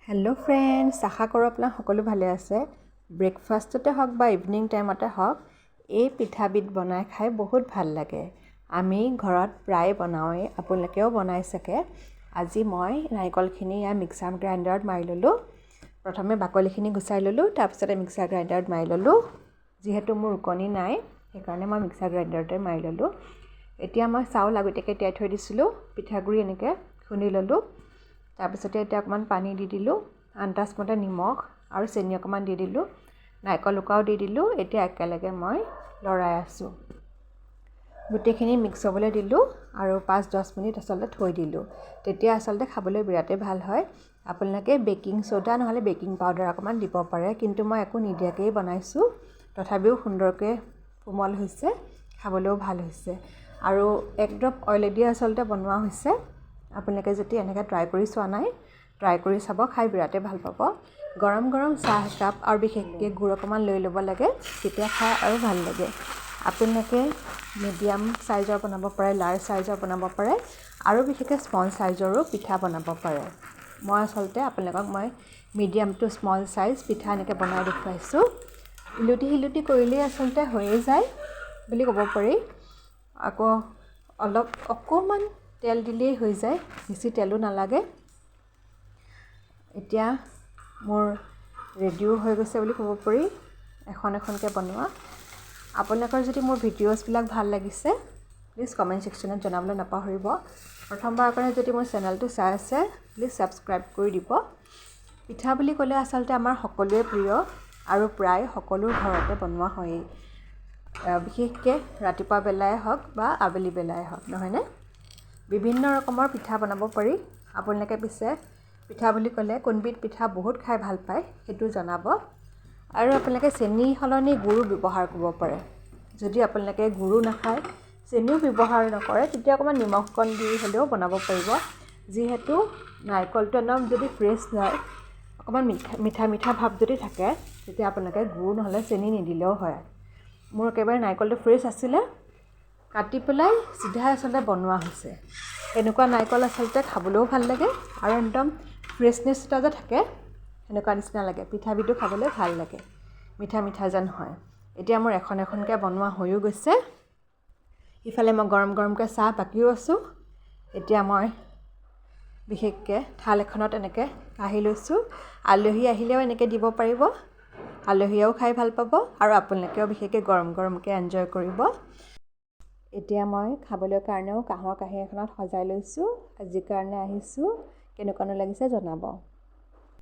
Hello' friends, আশা কৰোঁ আপোনাক সকলো ভালে আছে। ব্ৰেকফাষ্টতে হওক বা ইভিনিং টাইমতে হওক, এই পিঠাবিধ বনাই খাই বহুত ভাল লাগে। আমি ঘৰত প্ৰায়ে বনাওঁৱেই, আপোনালোকেও বনাই চাগে। আজি মই নাৰিকলখিনি ইয়াৰ মিক্সাৰ গ্ৰাইণ্ডাৰত মাৰি ল'লোঁ। প্ৰথমে বাকলিখিনি গুচাই ল'লোঁ, তাৰপিছতে মিক্সাৰ গ্ৰাইণ্ডাৰত মাৰি ল'লোঁ। যিহেতু মোৰ ৰুকনি নাই, সেইকাৰণে মই মিক্সাৰ গ্ৰাইণ্ডাৰতে মাৰি ল'লোঁ। এতিয়া মই চাউল আগতীয়াকৈ তিয়াই থৈ দিছিলোঁ, পিঠাগুড়ি এনেকৈ খুন্দি ল'লোঁ। তাৰপিছতে এতিয়া অকণমান পানী দি দিলোঁ, আন্দাজমতে নিমখ আৰু চেনি অকণমান দি দিলোঁ, নাৰিকল ৰুকাও দি দিলোঁ। এতিয়া একেলগে মই লৰাই আছোঁ। গোটেইখিনি মিক্স হ'বলৈ দিলোঁ আৰু 5-10 মিনিট আচলতে থৈ দিলোঁ। তেতিয়া আচলতে খাবলৈ বিৰাটেই ভাল হয়। আপোনালোকে বেকিং চ'ডা নহ'লে বেকিং পাউডাৰ অকণমান দিব পাৰে, কিন্তু মই একো নিদিয়াকৈয়ে বনাইছোঁ। তথাপিও সুন্দৰকৈ কোমল হৈছে, খাবলৈও ভাল হৈছে আৰু এক ড্ৰপ অইলেদি আচলতে বনোৱা হৈছে। আপোনালোকে যদি এনেকৈ ট্ৰাই কৰি চোৱা নাই, ট্ৰাই কৰি চাব, খাই বিৰাটেই ভাল পাব। গৰম গৰম চাহ একাপ আৰু বিশেষকৈ গুড় অকণমান লৈ ল'ব লাগে, তেতিয়া খাই আৰু ভাল লাগে। আপোনালোকে মিডিয়াম চাইজৰ বনাব পাৰে, লাৰ্জ চাইজৰ বনাব পাৰে আৰু বিশেষকৈ স্মল চাইজৰো পিঠা বনাব পাৰে। মই আচলতে আপোনালোকক মই মিডিয়াম টু স্মল চাইজ পিঠা এনেকৈ বনাই দেখুৱাইছোঁ। ইলুটি সিলুটি কৰিলেই আচলতে হৈয়ে যায় বুলি ক'ব পাৰি। আকৌ অলপ অকণমান তেল দিলেই হৈ যায়, বেছি তেলো নালাগে। এতিয়া মোৰ ৰেডিও হৈ গৈছে বুলি ক'ব পাৰি এখন এখনকৈ বনোৱা। আপোনালোকৰ যদি মোৰ ভিডিঅ'ছবিলাক ভাল লাগিছে, প্লিজ কমেণ্ট ছেকশ্যনত জনাবলৈ নাপাহৰিব। প্ৰথমবাৰৰ কাৰণে যদি মোৰ চেনেলটো চাই আছে, প্লিজ ছাবস্ক্ৰাইব কৰি দিব। পিঠা বুলি ক'লে আচলতে আমাৰ সকলোৱে প্ৰিয় আৰু প্ৰায় সকলো ঘৰতে বনোৱা হয়েই, বিশেষকৈ ৰাতিপুৱা বেলাই হওক বা আবেলি বেলাই হওক, নহয়নে? বিভিন্ন ৰকমৰ পিঠা বনাব পাৰি। আপোনালোকে পিছে পিঠা বুলি ক'লে কোনবিধ পিঠা বহুত খাই ভাল পায়, সেইটো জনাব। আৰু আপোনালোকে চেনি সলনি গুড়ো ব্যৱহাৰ কৰিব পাৰে। যদি আপোনালোকে গুড়ো নাখায়, চেনিও ব্যৱহাৰ নকৰে, তেতিয়া অকণমান নিমখ অকণ দি হ'লেও বনাব পাৰিব। যিহেতু নাৰিকলটো একদম যদি ফ্ৰেছ হয়, অকণমান মিঠা মিঠা মিঠা ভাৱ যদি থাকে, তেতিয়া আপোনালোকে গুড় নহ'লে চেনি নিদিলেও হয়। মোৰ একেবাৰে নাৰিকলটো ফ্ৰেছ আছিলে, কাটি পেলাই চিধাই আচলতে বনোৱা হৈছে। এনেকুৱা নাৰিকল আচলতে খাবলৈও ভাল লাগে আৰু একদম ফ্ৰেছনেছ এটা যে থাকে, সেনেকুৱা নিচিনা লাগে। পিঠাবিধো খাবলৈ ভাল লাগে, মিঠা মিঠা যেন হয়। এতিয়া মোৰ এখন এখনকৈ বনোৱা হৈও গৈছে। ইফালে মই গৰম গৰমকৈ চাহ বাকিও আছোঁ। এতিয়া মই বিশেষকৈ থাল এখনত এনেকৈ কাঢ়ি লৈছোঁ। আলহী আহিলেও এনেকৈ দিব পাৰিব, আলহীয়েও খাই ভাল পাব আৰু আপোনালোকেও বিশেষকৈ গৰম গৰমকৈ এনজয় কৰিব। এতিয়া মই খাবলৈ কাৰণেও কাঁহৰ কাঁহী এখনত সজাই লৈছোঁ। আজিৰ কাৰণে আহিছোঁ। কেনেকুৱানো লাগিছে জনাব।